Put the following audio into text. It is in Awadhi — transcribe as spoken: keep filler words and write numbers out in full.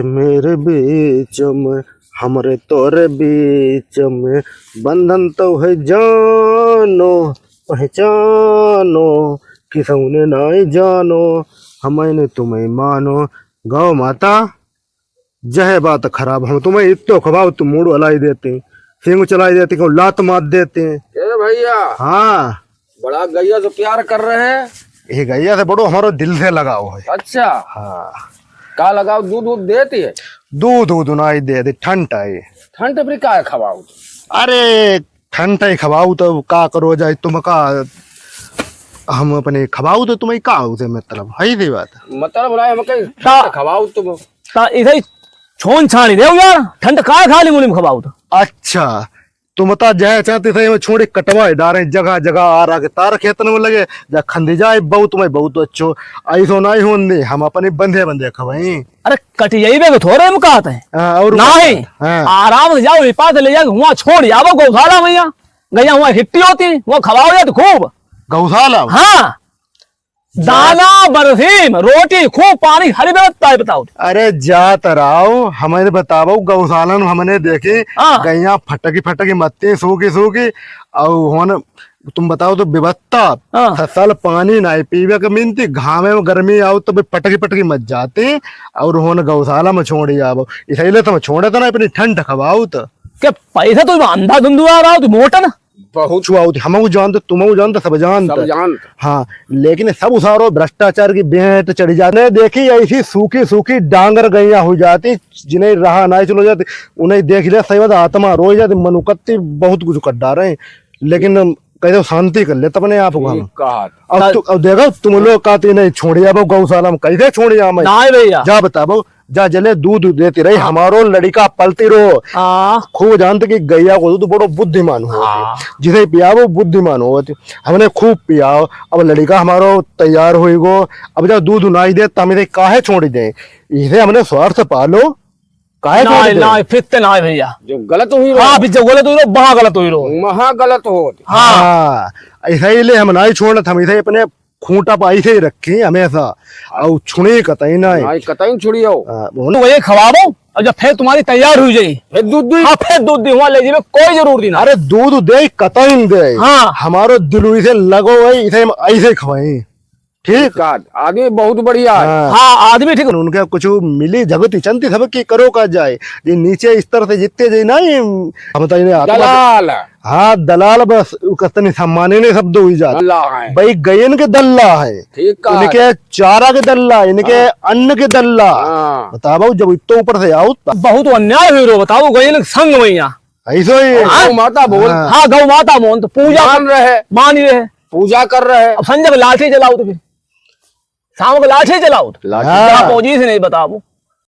मेरे बीच में, हमरे तोरे बीच में, बंधन तो है जानो पहचानो, किसौ ने नाई जानो, हमैं ने तुम्हैं मानो। गौ माता, जहे बात खराब, हम तुम्हैं इत्तो खवाओ, तुम मूड़ हलाई देती, सींग चलाई देती, कहूँ लात मार देती। ए भैया। हाँ। बड़ा गैया से प्यार कर रहे हैं। ये गैया से बड़ो हमारो दिल से लगाव है। अच्छा। हाँ। का लगाव, दूध दूध देती है? दूध दूध नाई देती, ठंड आई। ठंड पर का खवाओ? अरे ठंड आई खवाओ तो का करो जाए तुम का, हम अपने खवाओ तो तुम्हें का उसे मतलब है सी बात। मतलब ना हम कहीं ता- खवाओ तुम। ता इसे छोन छानी देव यार, ठंड का खाली मुलिम खवाओ तो। अच्छा, तुम ता जहे चाहते थे, मैं छोड़े कटवाए डारे, जगह जगह आ रहा के तार खेतन में लगे, जा खंदी जाए, बहुत मैं बहुत अच्छो, ऐसो नाई होन दे, हम अपने बंधे बंधे खवाई। अरे कट जाइबे के थोड़े हम कहते हैं। हाँ, और नहीं, हाँ। आराम से जाओ, रिपा से ले जाके हुआ छोड़ जाओ गौशाला में, यहाँ गैया हुआ हिट्टी होती, वो खवाओ जाए तो खूब। गौशाला? हाँ। दाना बरसीम, रोटी खूब, पानी हरी व्यवस्था है, बताओ। अरे जात रहो, हमें बताओ, गौशालन हमने देखी, हाँ। गैया फटकी फटकी मत्ती, सूखी सूखी, और होन तुम बताओ तो व्यवस्था, हाँ। फसल पानी नाई पीवे के मिनती, घामे में गर्मी आओ तो भी फटकी फटकी मत जाती, और होन गौशाला में छोड़ी आओ, इसलिए तुम छोड़े तो ना अपनी ठंड खवाओ तो। के पैसा तो अंधा धुंधुआ रहा हो, तू मोटन। बहुत। छुआउत, हमहू जानत, तुमहू जानत, सब जानत। सब जानत। हाँ, लेकिन सब उसारो भ्रष्टाचार की भेंट चढ़ी जात। ने देखी ऐसी सूखी सूखी डांगर गैया हो जाती, जिन्हें रहा नाई चलो जाती, उन्हें देख ले सही बात आत्मा रो जाती, मनुकत्ती बहुत कुछ कर डारे हैं। लेकिन हम कहते हो शांति कर ले तब अपने आप को हम। ठीक कहा। अब ता- तु-, अब देखो तुम लोग कहते नहीं छोड़िया वो गौशाला में कैसे छोड़िया मैं? नाई भैया। जा बताओ। जा जले दूध देती रही, हाँ। हमारो लड़िका पलती रहो। हाँ। खूब जानत कि गैया को दूध बड़ो बुद्धिमान हो। हाँ। जिसे पियावो बुद्धिमान हो। हमने खूब पियाओ, अब लड़िका हमारो तैयार होई गो, अब जब दूध नाई दे, तब इसे काहे छोड़ी दे? इसे हमने स्वार्थ पालो, काहे छोड़ी दे? नाई, फिर ते नाई भैया। जो गलत हुई हाँ, रहो। फिर जो गलत हुई रहो, वहाँ गलत हुई रहो। महा गलत हो। हाँ। हाँ, ऐसा ही ले हम नाई छोड़त, हम इसे अपने खूंटा पे ऐसे ही रखी हमेशा, और छुड़ी कतई नाई। नाई, कतई न छुड़ियो। हाँ, वो तो वही खवाबो, और जब फिर तुम्हारी तैयार हुई जाई, फिर दूध दी। हाँ, फिर दूध दी, वहाँ ले जाइबे, कोई जरूर दी ना। अरे दूध दे, कतई न दे। हाँ। हमारो दिल इसे लगो है, इसे हम ऐसे खवाई। ठीक? का आदमी बहुत बढ़िया है। हाँ। हाँ, आदमी ठीक। उनके कुछ मिली जगत ही चंती सब की करो का जाए, ये नीचे स्तर से जितने जे ना, ये हम तो इन्हें आत्मा दलाल। हाँ, दलाल बस, उ कस्तनी सम्माने ने शब्द हुई जात। दल्ला है। भाई गयन के दल्ला है। ठीक कहा। इनके चारा के दल्ला, इनके हाँ। अन्न के दल्ला। हाँ। बताओ, जब इतने ऊपर से आओ, त- बहुत अन्याय हुई रो, बताओ, गयन के संग में यहाँ। ऐसो ही। हाँ? गौ माता बोल। हाँ। हाँ, गौ माता मोहन तो पूजा मान रहे। मान ही रहे। पूजा कर रहे। अब संजय लाठी चलाओ तो फिर। शाम को लाठी चलाओ तो। लाठी। हाँ। कहाँ पहुंची से नहीं बताओ।